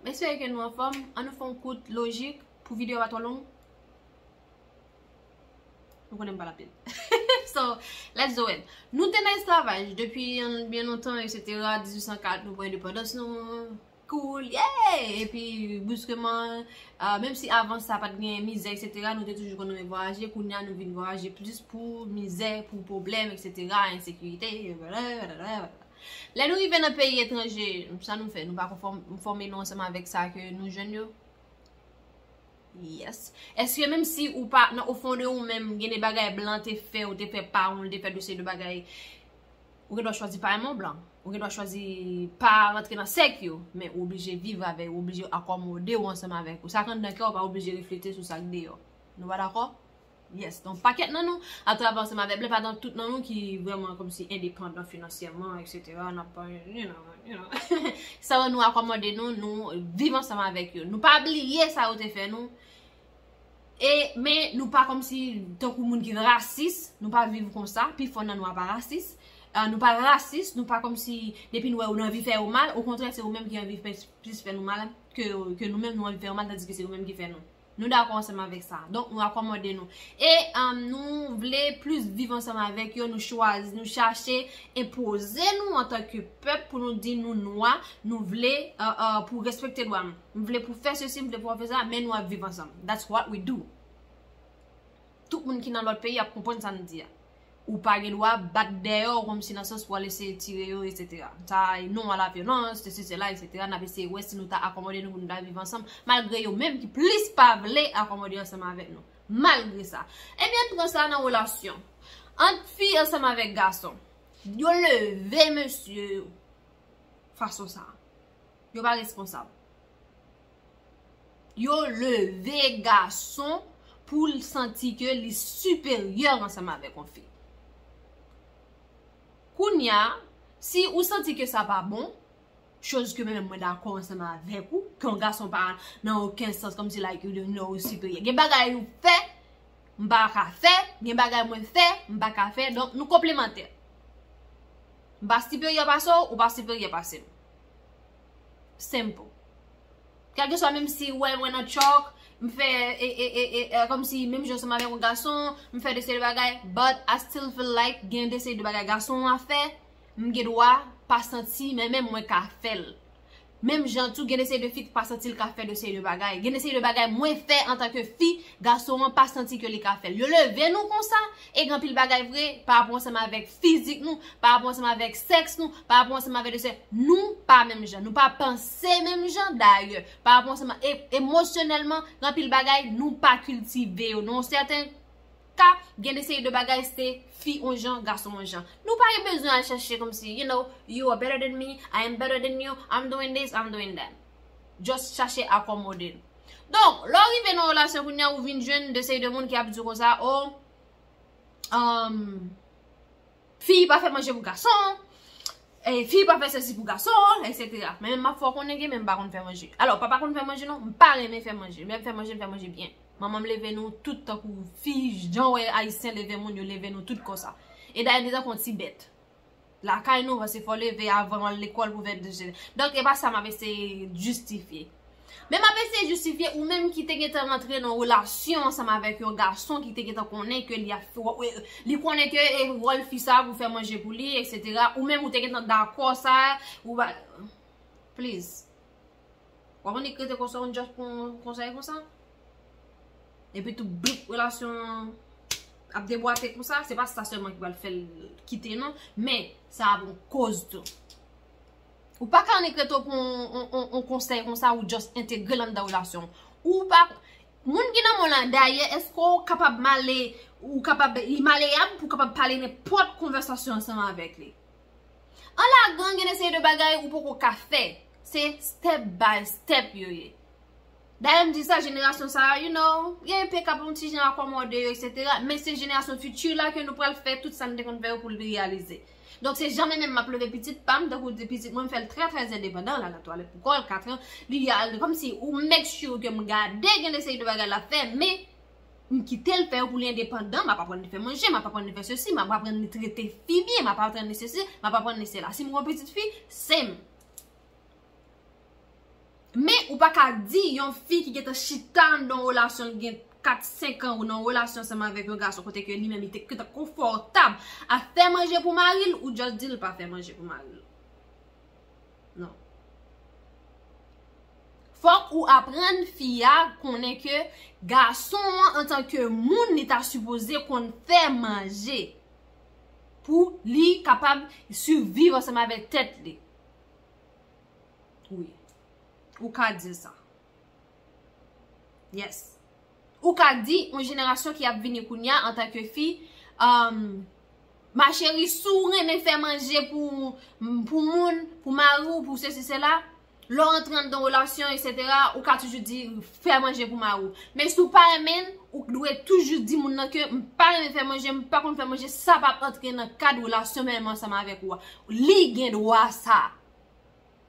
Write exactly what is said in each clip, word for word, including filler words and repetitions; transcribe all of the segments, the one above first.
Espere ke nou anfòm. Ann nou fè yon kout lojik pou videyo a pa twò long. Nou konnen m pale anpil. So, let's do it. Nou te nan esklavaj depi byen lontan, et cetera. Dizuit san kat, nou pran endepandans nou. Cool, yeah! Epi, briskman, uh, menm si avan sa pa t gen mizè, et cetera, nou te toujou konn renmen vwayaje. Kounye a, nou vin vwayaje plis pou mizè, pou pwoblèm, et cetera, ensekirite, blablabla. Lè nou rive nan peyi etranje, sa nou fè? Nou pa konfòm-, konfòme nou ansanm avèk sa ke nou jwenn yo? Yes. Èske menm si ou pa, nan ofon de ou menm, gen de bagay blan te fè, ou te fè pa ou, ou te fè de seri de bagay, ou gen dwa chwazi pa renmen blan. Ou gen dwa chwazi pa rantre nan sèk yo, men ou oblije viv avè yo, ou oblije akomode w ansanm avèk yo. Sa k anndan kè w pa oblije reflete sou sa k deyò. Nou pa dakò? Yes, donk pakèt nan nou, atravè ansanm avèk blan, pa gen tout nan nou ki vrèman kòmsi endepandan finansyèman, et cetera. N ap, you know, you know. Sa yo nou akomode nou, nou viv ansanm avèk yo. Nou pa bliye sa yo te fè nou. E, men nou pa kòmsi tankou moun ki rasis, nou pa viv konsa, pifò nan nou a pa rasis. Uh, nou pa rasis, nou pa kòmsi depi nou wè yo nou anvi fè yo mal, okontrè se yo menm ki anvi fè, plis fè nou mal ke, ke nou menm nou anvi fè yo mal, tandiske se yo menm ki fè nou. Nou dakò ansanm avèk sa. Donk, nou akomode nou. E, um, nou vle plis viv ansanm avèk yo, nou chwazi, nou chache enpoze nou antanke pèp pou nou di nou nwa, nou vle, uh, uh, pou respekte dwa m. M vle pou fè sesi, m vle pou fè sa, men nou ap viv ansanm. That's what we do. Tout moun ki nan lòt peyi ap konprann sa m di a. Ou pa gen dwa bat dèyè w kòmsi nan sans pou al eseye tire yo, et cetera. Sa, non a la vyolans, sesi, sela, et cetera. N ap eseye wè si nou ta akomode nou pou nou ta viv ansanm, malgre yo menm ki plis pa vle akomode ansanm avèk nou. Malgre sa. Ebyen, n pran sa nan relasyon. Ant fi ansanm avèk gason. Yo leve mesye yo fason sa. Yo pa responsab. Yo leve gason pou l santi ke li siperyè ansanm avèk yon fi. Kounye a, si ou santi ke sa pa bon, choz ke mwen menm mwen dakò ansanm avèk ou, ke yon gason pa nan okenn sans kòmsi like you know ou siperyè. Gen bagay ou fè, m pa ka fè, gen bagay mwen fè, m pa ka fè, donk nou konplemantè. M pa siperyè pase w, ou pa siperyè pase m. Simple. Kèlkeswa, menm si ou wè mwen nan chòk, m fè, e, e, e, e, e, kòmsi menm jan ansanm avèk yon gason, m fè de seri de bagay, but I still feel like gen de seri de bagay gason an fè, m gen dwa pa santi, men menm mwen ka fè l. Menm jan tou, gen de seri de fi ki pa santi l ka fè de seri de bagay. Gen de seri de bagay mwen fè antanke fi, gason an pa santi ke li ka fè l. Yo leve nou konsa, e gen anpil bagay vre, pa rapò ansanm avèk fizik nou, pa rapò ansanm avèk sèks nou, pa rapò ansanm avèk de sè, nou pa menm jan, nou pa panse menm jan, dayè, pa rapò ansanm, e, emosyonèlman, gen anpil bagay, nou pa kiltive yo. Nan yon sèten ka, gen de seri de bagay, se fi yon jan, gason yon jan. Nou pa gen bezwen al chache kòmsi, you know, you are better than me, I am better than you, I'm doing this, I'm doing that. Just chache akomode n. Donk, lè w rive nan relasyon kounye a, ou vin jwenn de seri de moun ki ap di w konsa, oh, um, fi pa fè manje pou gason, e fi pa fè sesi pou gason, et cetera. Men m ap fè w konnen ke men m pa konn fè manje. Alò, pa pa konn fè manje non, m pa renmen fè manje. Lè m fè manje, m fè manje byen. Manman m leve nou tout tankou fi, jan w wè Ayisyen leve moun, yo leve nou tout konsa. E dayè, n te tankou yon ti bèt. Lakay nou, se fò w leve avan w al lekòl pou fè de seri. Donk, e pa sa m ap eseye jistifye. Men m ap eseye jistifye ou menm ki te gentan rantre nan relasyon ansanm avèk yon gason ki te gentan konnen ke li ap fè, li konnen ke e wòl fi sa pou fè manje pou li, et cetera. Ou menm ou te gentan dakò sa, ou pa, please. W ap annik rete konsa, yon just pran konsèy konsa. Epi tou, boup, relasyon an ap debwate konsa, se pa sa sèlman ki pral fè l kite non, men sa ap yon koz tou. Ou pa ka annik rete pou yon, yon, yon, yon konsèy konsa, ou just entegre l anndan relasyon. Ou pa, moun ki nan mond lan, dayè, èske w kapab male, ou kapab, li maleyab pou w kapab pale nenpòt konvèsasyon ansanm avèk li? An lagan, gen de seri de bagay ou poko ka fè. Se step by step yo ye. Dayè, m di sa, jenerasyon sa a, you know, gen enpe k ap yon ti jan akomode yo, et cetera. Men se jenerasyon fiti la ke nou pral fè tout sa n te konn fè yo pou l reyalize. Donk, se jan mwen menm m ap leve pitit pa m, tankou di pitit mwen, m fè l trè, trè endepandan, l al nan twalèt pou kò l, katran, li al, kòmsi ou make sure ke m gade gen de seri de bagay l ap fè, men m kite l fè yo pou li endepandan, m ap aprann li fè manje, m ap aprann li fè sesi, m ap aprann li trete fi byen, m ap aprann li sesi, m ap aprann li sela. Si m gen yon pitit fi, se m. Men Ou pa ka di yon fi ki gentan chita anndan yon relasyon, l gen kat, senk an, ou nan yon relasyon ansanm avèk yon gason kote ke li menm li te gentan konfòtab ap fè manje pou mari l, ou just di l pa fè manje pou mari l. Non. Fòk ou aprann fi a konnen ke gason an, antanke moun, li ta sipoze konn fè manje pou li kapab siviv ansanm avèk tèt li. Wi. Ou ka di sa. Yes. Ou ka di yon jenerasyon ki ap vini kounye a antanke fi, um, ma chérie, si w renmen fè manje pou, pou moun, pou mari w, pou sesi, sela, lè w antre anndan relasyon, etsetera, ou ka toujou di fè manje pou mari w. Men si w pa renmen l, ou dwe toujou di moun nan ke m pa renmen fè manje, m pa konn fè manje, sa p ap antre nan kad relasyon menm ansanm avèk ou a. Li gen dwa sa.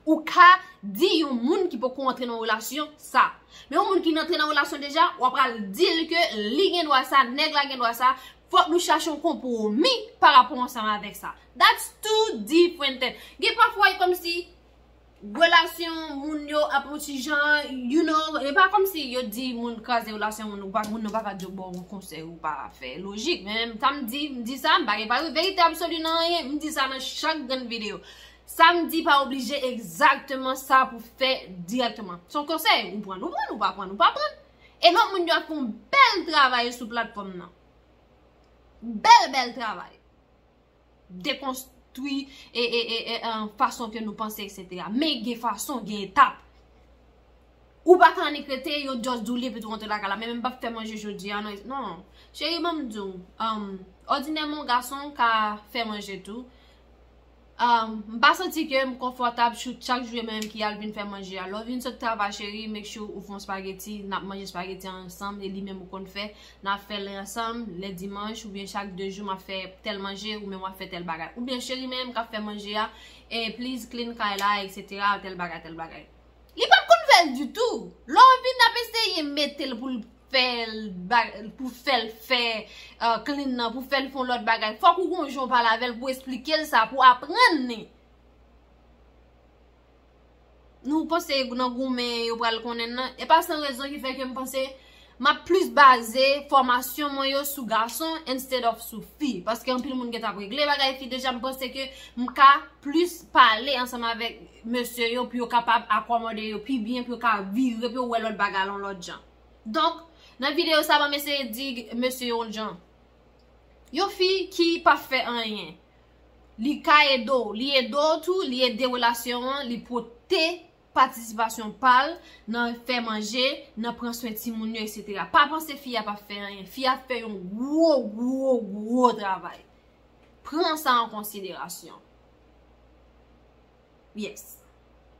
Ou ka di yon moun ki poko antre nan relasyon sa. Men yon moun ki antre nan relasyon deja, w ap pral di l ke li gen dwa sa, nèg la gen dwa sa, fòk nou chache yon konpwomi pa rapò ansanm avèk sa. That's two different things. Gen pafwa e kòmsi relasyon moun yo ap yon ti jan, you know, e pa kòmsi yo di moun kraze relasyon moun, ou pa, moun nan pa ka di yo ba w yon konsèy ou pa fè lojik. Men sa m di, m di sa, m pa gen pa verite absoli nan anyen, m di sa nan chak grenn videyo. Sa m di pa oblije egzakteman sa pou fè dirèkteman. Se yon konsèy, ou pran, ou pran, ou pa pran, ou pa pran. E lòt moun yo ap fè yon bèl travay sou platfòm nan. Bèl, bèl travay. Dekonstwi e, e, e, e, e, fason ke nou panse, etsetera. Men gen fason, gen etap. Ou pa ka annik rete, yo just di w li epi tou rantre lakay la. Men, men m p ap fè manje jodi a, non. Non. Cheri, ban m di w, um, òdinèman, yon gason ka fè manje tou. Um, m pa santi ke m konfòtab chak jou e menm ki al vin fè manje a. Lè w vin sot travay, cheri, make sure ou fè yon spageti, n ap manje spageti a ansanm, e li menm ou konn fè, n ap fè l ansanm, lè dimanch, oubyen chak de jou, m ap fè tèl manje, ou menm w ap fè tèl bagay. Oubyen cheri menm k ap fè manje a, e please clean kay la, etsetera, tèl bagay, tèl bagay. Li p ap konn fè l ditou. Lè w vin ap eseye mete l pou l fè l ba-, pou fè l fè, uh, clean nan, pou fè l fè yon lòt bagay. Fòk ou gon jan w pale avè l pou esplike l sa, pou aprann li. Nou panse nan goumen yo pral konnen nan. E pa san rezon ki fè ke m panse m ap plis baze fòmasyon mwen yo sou gason instead of sou fi. Paske anpil moun gentan ap regle bagay fi deja, m panse ke m ka plis pale ansanm avèk mesye yo pou yo kapab akomode yo pi byen, pou yo ka vire, pou yo wè lòt bagay la yon lòt jan. Donk, nan videyo sa, ban m eseye di mesye yo yon jan. Yon fi ki pa fè anyen, li ka ede w, li ede w tou, li ede relasyon an, li pote patisipasyon pa l nan fè manje, nan pran swen timoun yo, etsetera. Pa panse fi a p ap fè anyen. Fi a fè yon gwo, gwo, gwo travay. Pran sa an konsiderasyon. Yes.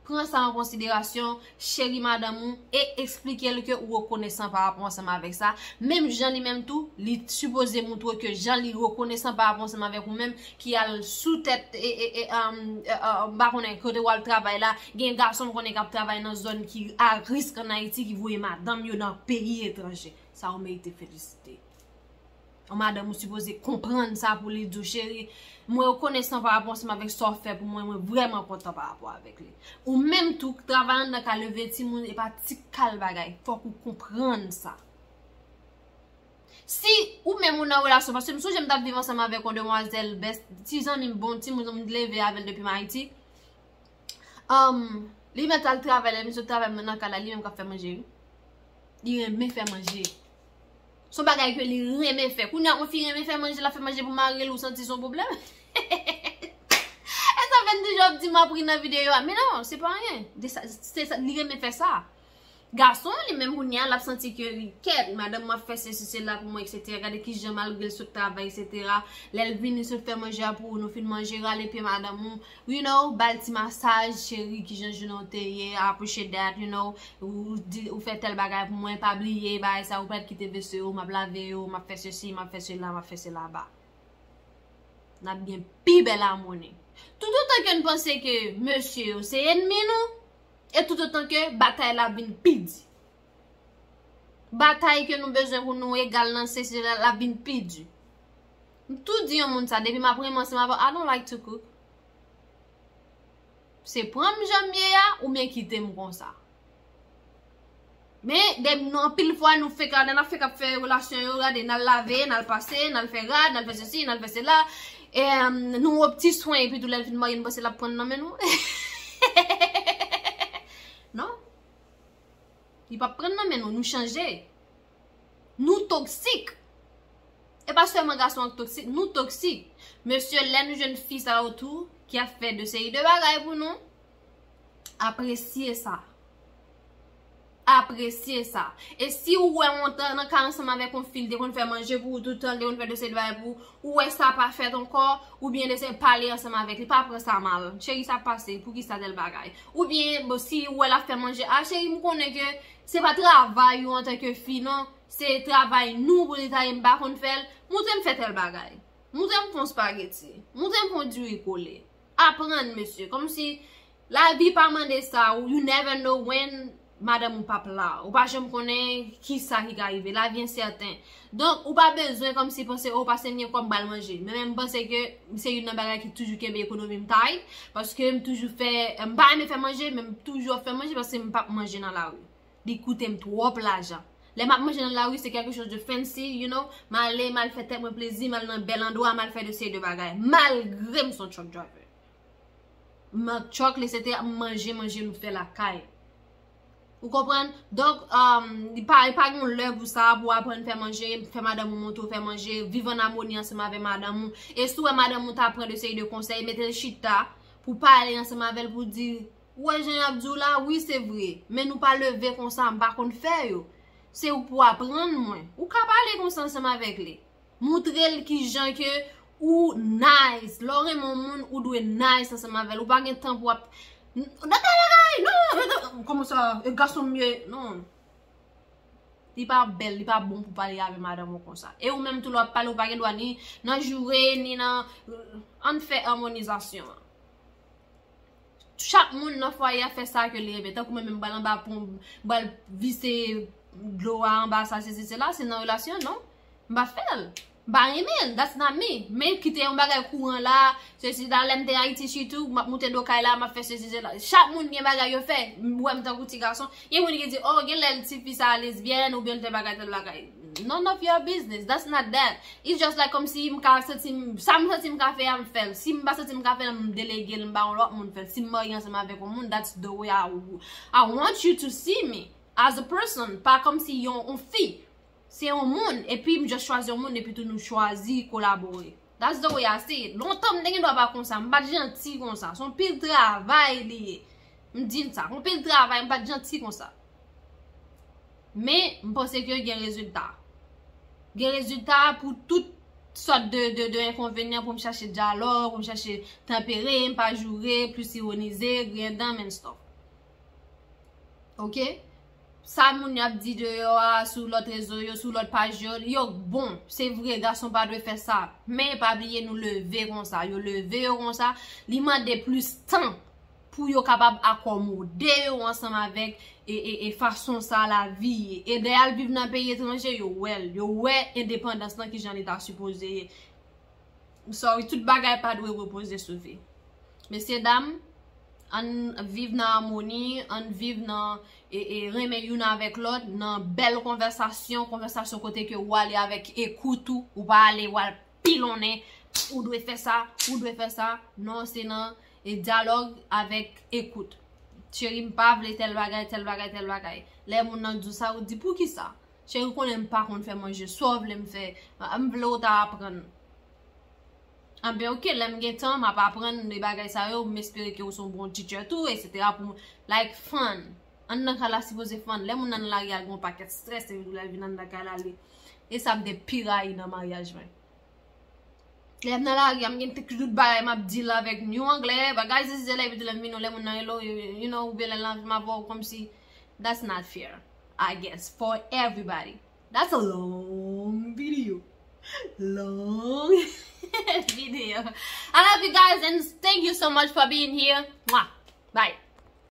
Pran sa an konsiderasyon, cheri madanm ou, e eksplike l ke ou rekonesan pa rapò ansanm avèk sa. Menm jan li menm tou, li sipoze moutre ke jan li rekonesan pa rapò ansanm avèk ou menm, ki al sou tèt, e, e, e, um, e, e, m pa konnen kote w al travay la, gen gason m konnen k ap travay nan zòn ki a risk ann Ayiti, ki voye madanm yo nan peyi etranje. Sa ou merite felisite. Yon madanm ou sipoze konprann sa pou li di w, cheri, mwen rekonesan pa rapò ansanm avèk sa w fè pou mwen, mwen vrèman kontan pa rapò avèk li. Ou menm tou, travay anndan ka leve timoun, e pa ti kal bagay, fòk ou konprann sa. Si ou menm ou nan relasyon, paske m sonje m t ap viv ansanm avèk yon demwazèl, bès, ti zanmi m, bon timoun, m leve avè l depi m Ayiti. Um, li mèt al travay, lè misye travay nan kay la, li menm k ap fè manje, wi. Li renmen fè manje. Se yon bagay ke li renmen fè. Kounye a, yon fi renmen fè manje, l ap fè manje pou mari l, ou santi se yon pwoblèm? E sa fè m toujou ap di m ap ri nan videyo a. Men non, se pa anyen. De sa, se sa, li renmen fè sa. Gason an, li menm kounye a, l ap santi ke li kèt, madanm mwen ap fè sesi, sela pou mwen, etsetera. Gade kijan, malgre l sot travay, etsetera. Lè l vini sot fè manje a pou ou, nou fin manje, rale pye madanm ou, you know, ba l ti masaj, cheri, kijan jounen w te ye, I appreciate that, you know, ou di, ou fè tèl bagay pou mwen, pa bliye, bagay sa, ou pa t kite vese yo, m ap lave yo, m ap fè sesi, m ap fè sela, m ap fè sela, ba. N ap gen pi bèl amoni. Toutotan ke n panse ke mesye yo se ènmi nou, e toutotan ke batay la vin pi di. Batay ke nou bezwen pou nou egal nan sesi la, l ap vin pi di. M tou di yon moun sa, depi m ap renmen ansanm avè w, I don't like to cook. Se pran m jan m ye a, oubyen kite m konsa. Men de nou anpil fwa nou fek, lè n ap fek ap fè relasyon yo, gade, n al lave, n al pase, n al fè rad, n al fè sesi, n al fè sela. E, um, nou wè ti swen, epi tou lè l fin marye, nou panse l ap pran nan men nou. Non. Li p ap pran nan men nou, nou chanje. Nou toksik. E pa sèlman gason an k toksik, nou toksik. Mesye, lè nou jwenn fi sa yo tou, ki ap fè de seri de bagay pou nou, apresye sa. Apresye sa. E si ou wè yon tan nan kay ansanm avèk yon fi, l te konn fè manje pou ou toutan, l te konn fè de seri de bagay pou ou, ou wè sa pa fèt ankò, oubyen l eseye pale ansanm avèk li, pa pran sa mal. Cheri, sa pase, poukisa tèl bagay? Oubyen, bon, si ou wè l ap fè manje, a cheri, m konnen ke se pa travay ou antanke fi, non. Se travay nou pou li ta ye, m pa konn fè l. Montre m fè tèl bagay. Montre m fè yon spageti. Montre m fè yon diri kole. Aprann, mesye. Kòmsi lavi pa mande sa, ou, you never know when madanm ou p ap la. Ou pa janm konnen ki sa ki ka rive. Lavi ensèten. Donk, ou pa bezwen kòmsi panse, o, paske m gen kòb, m pral manje. Men, men m panse ke se youn nan bagay ki toujou kenbe ekonomi m tight, paske m toujou fè, m pa renmen fè manje, men m toujou ap fè manje paske m p ap manje nan lari. Li koute m twòp lajan. Lè m ap manje nan lari, se quelque chose de fancy, you know. M ale, m al fè tèt mwen plezi, m al nan bèl andwa, m al fè de seri de bagay. Malgre m se yon truck driver. M truck, li se te manje, manje nou fè lakay. Ou konprann? Donk, um, li pa, li pa gen lè pou sa, pou aprann fè manje, fè madanm ou montre w fè manje, viv an amoni ansanm avè madanm ou. E si w wè madanm ou ta pran de seri de konsèy, mete l chita pou pale ansanm avè l, pou di, ou wè jan y ap di w la, wi, se vre, men nou pa leve konsa, m pa konn fè yo. Se ou pou aprann mwen. Ou ka pale konsa ansanm avèk li. Montre l kijan ke ou nice. Lè w renmen yon moun, ou dwe nice ansanm avè l. Ou pa gen tan pou ap, nan kay, nan kay, non, kòman sa, e gason m ye, non. Li pa bèl, li pa bon pou pale avè madanm ou konsa. E ou menm tou lè w ap pale, ou pa gen dwa ni nan joure, ni nan, ann fè amonizasyon an. Chak moun nan fwaye a fè sa ke li renmen. Tankou mwen menm, m pral anba pon, m pral vise dlo a anba sa, sesi, sela, se nan relasyon, non. M pa fè l. M pa renmen l, that's not me. Men kite yon bagay kouran la, sesi, la, lè m te Ayiti sitou, m ap moute do kay la, m ap fè sesi, sela. Chak moun gen bagay yo fè. M wè m tankou ti gason. Gen moun ki di, oh, gen lè l ti fi sa lesbyèn, oubyen l tèl bagay, tèl bagay. None of your business. That's not that. It's just like kòmsi m ka santi m, sa m santi m ka fè a, m fè l. Si m pa santi m ka fè l, m delege l, m ba yon lòt moun fè l. Si m marye ansanm avèk yon moun, that's the way I, I want you to see me as a person. Pa kòmsi yon, yon fi. Se yon moun, epi m just chwazi yon moun, epi tou nou chwazi kolabore. That's the way I see it. Lontan m te gen dwa pa konsa, m pa t janti konsa. Se yon pil travay li ye. M di n sa, yon pil travay, m pa t janti konsa. Men, m panse ke gen rezilta. Gen rezilta pou tout sòt de, de, de enkonvenyan, pou m chache dyalòg, pou m chache tanpere, m pa joure, plis ironize, griyen dan, and stuff. Ok? Sa moun y ap di deyò a, sou lòt rezo yo, sou lòt paj yo, yo bon. Se vre, gason pa dwe fè sa. Men pa bliye nou leve konsa. Yo leve yo konsa. Li mande plis tan pou yo kapab akomode yo ansanm avèk e, e, e fason sa lavi ye. E lè y al viv nan peyi etranje, yo wè l. Yo wè endepandans lan kijan li ta sipoze ye. M sorry, tout bagay pa dwe repoze sou fi. Mesye dam, ann viv nan amoni, ann viv nan, e, e, renmen youn avèk lòt, nan bèl konvèsasyon, konvèsasyon kote ke ou ale avèk ekout ou, ou pa ale, ou al pilonnen, ou dwe fè sa, ou dwe fè sa. Non, se nan, e, dyalòg avèk ekout. Cheri, m pa vle tèl bagay, tèl bagay, tèl bagay. Lè moun nan di w sa, ou di, poukisa? Cheri, ou konnen m pa konn fè manje. Sa w vle m fè? M vle w ta aprann. Anben, ok, lè m gen tan, m ap aprann de bagay sa yo. M espere ke ou se yon bon teacher tou, etsetera. Pou, like, fun. Anndan kay la sipoze fun. Lè moun nan nan lari a, gen yon pakèt strès, epi tou lè l vin anndan kay la, li. E sa m te pi rayi nan maryaj mwen. Lè m nan lari a, m gen tout bagay m ap deal avèk yon anglè, bagay sesi sela, epi tou lè m vin, lè moun nan rele w, you, you know, oubyen lè l anvi m avè w, kòmsi, that's not fair, I guess, for everybody. That's a long video. Long video. I love you guys and thank you so much for being here. Mwah. Bye.